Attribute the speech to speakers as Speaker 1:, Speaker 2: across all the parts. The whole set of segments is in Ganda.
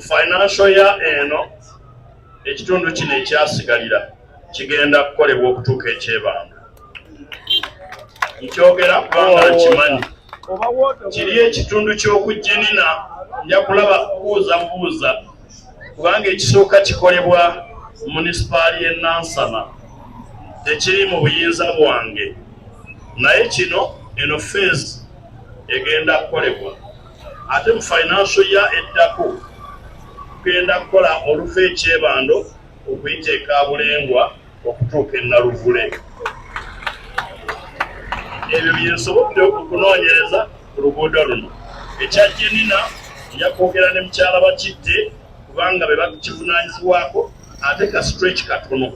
Speaker 1: Financial year eno, ekitundu kino ekyasigalira kigenda kukolebwa okutuuka ekyebanga. Nkyogera kubanga nkimanyi kiri ekitundu ky'okujjenina. Nja kulaba kubuuza bubuuza, kubanga ekisooka kikolebwa munisipaali y'e Nansana, tekiri mu buyinza bwange, naye kino eno phase egenda kukolebwa. Ate mu financial year eddako tugenda kukola oluva ekyebando okuyita e Kabulengwa okutuuka e Naluvule. Ebyo byensobodde okunoonyereza ku luguudo luno. Ekya Jenina nja kwogera ne mukyala Bakitte, kubanga be bakivunaanyizibwako, ate ka stretch katono.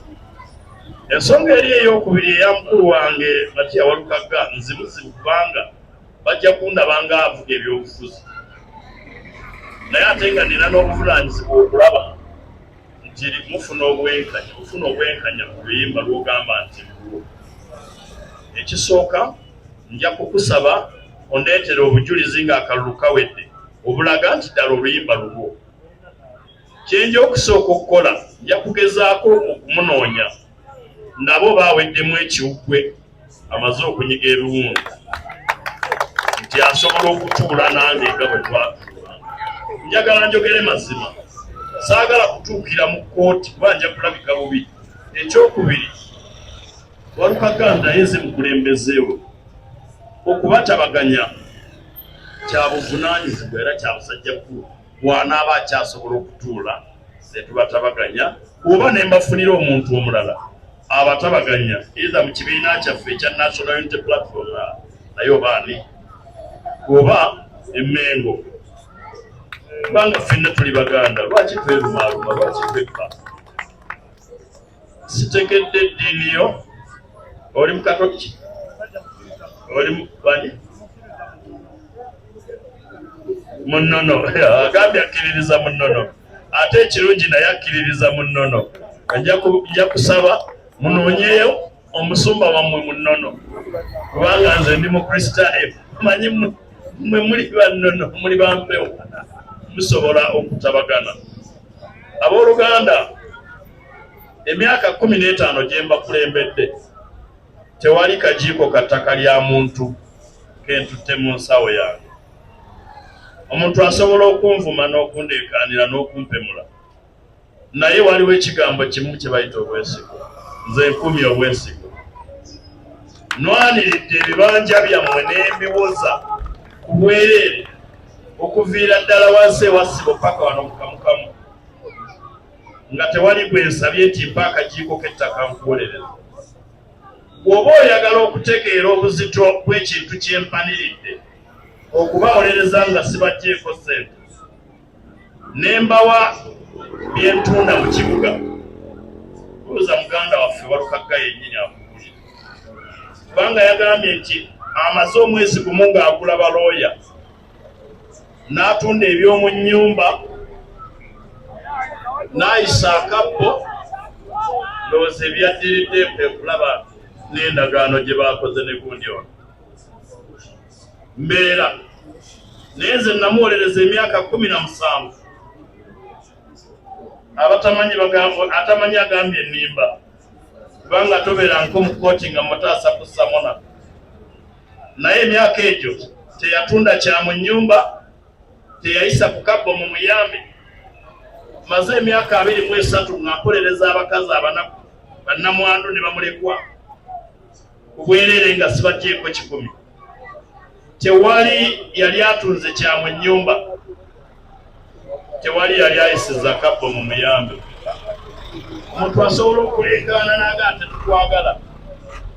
Speaker 1: Ensonga eri eyokubiri eya mukulu wange Matiya Walukagga nzibuzibu, kubanga bajja kundaba nga avuga ebyobufuzi, naye ate nga nina n'obuvunaanyizibwa okulaba nti mufuna obwenkanya, ofuna obwenkanya ku luyimba lw'ogamba nti lulwo. Ekisooka, nja kukusaba ondeetere obujulizi ng'akalulu kawedde obulaga nti ddala oluyimba lulwo. Kyenja okusooka okukola, nja kugezaako okumunoonya nabo baweddemu ekiwugwe, amaze okunyiga ebiwundu, nti asobola okutuula nange nga bwe twatuula. Njagala njogere mazima, saagala kutuukira mu kkooti kuba nja kulabika bubi. Ekyokubiri, Walukagga naye nze mukulembezeewo, okubatabaganya kya buvunaanyizibwa era kya busajja bukulu. Bw'anaaba akyasobola okutuula ne tubatabaganya, oba ne mbafunira omuntu omulala abatabaganya, either mu kibiina kyaffe ekya National Unity Platform naye oba ani oba Emmengo, kubanga ffenna tuli Baganda. Lwaki twerumaaluma? Lwaki tweppa? Sitegedde eddiini yo. Oli Mukatoliki? Oli bani? Munono. Agambye akkiririza munono, ate ekirungi naye akkiririza munono. Nja kusaba munoonyeyo omusumba wammwe munono, kubanga nze ndi Mukristaayo. Manyi mwe muli bannono, muli bampewo, musobola okutabagana. Abooluganda, emyaka 15 gye mbakulembedde, tewali kajiiko ka ttaka lya muntu kentutte mu nsawo yange. Omuntu asobola okunvuma n'okundeekaanira n'okumpemula, naye waliwo ekigambo kimu kye bayita obwesigwa. Nze nkumye obwesigwa. Nwaniridde ebibanja byammwe n'embiwoza ku bwereere okuviira ddala wansi ewa Ssibo paka wano mu Kamukamu, nga tewali gwe nsabye nti mpa akajiiko k'ettaka nkuwolereza. Bw'oba oyagala okutegeera obuzito bw'ekintu kyempaniridde okubawolereza nga sibajjeeko ssente ne mbawa byentunda mu kibuga, buuza muganda waffe Walukagga yennyini akugulira, kubanga yagambye nti amaze omwezi gumu ng'agula balooya n'atunda eby'omu nnyumba n'ayisa akabbo. Ndowooza ebyaddiridde kwe kulaba n'endagaano gye baakoze ne gundi ono mbeera, naye nze namuwolereza emyaka 17. Abatamanyi, atamanyi agambye ennimba, kubanga tobeera nko mu kkooti nga mutaasa ku samona, naye emyaka egyo teyatunda kya mu nnyumba, teyayisa ku kabbo mu muyambe. Maze emyaka 23 nga nkolereza abakazi abanaku, bannamwandu ne bamulekwa ku bwereere nga sibajjeeko 100. Tewali yali atunze kya mu nnyumba, tewali yali ayisiza kabbo mu muyambe. Omuntu asobola okuleekaana n'aga tetukwagala,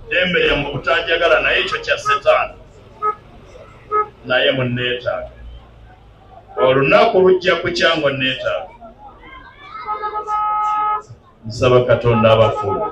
Speaker 1: dembe lyammwe butanjagala, naye ekyo kya setaani, naye munneetaaga. Olunaku lujja kukya ngo neetaaga. Nsaba Katonda abakuume.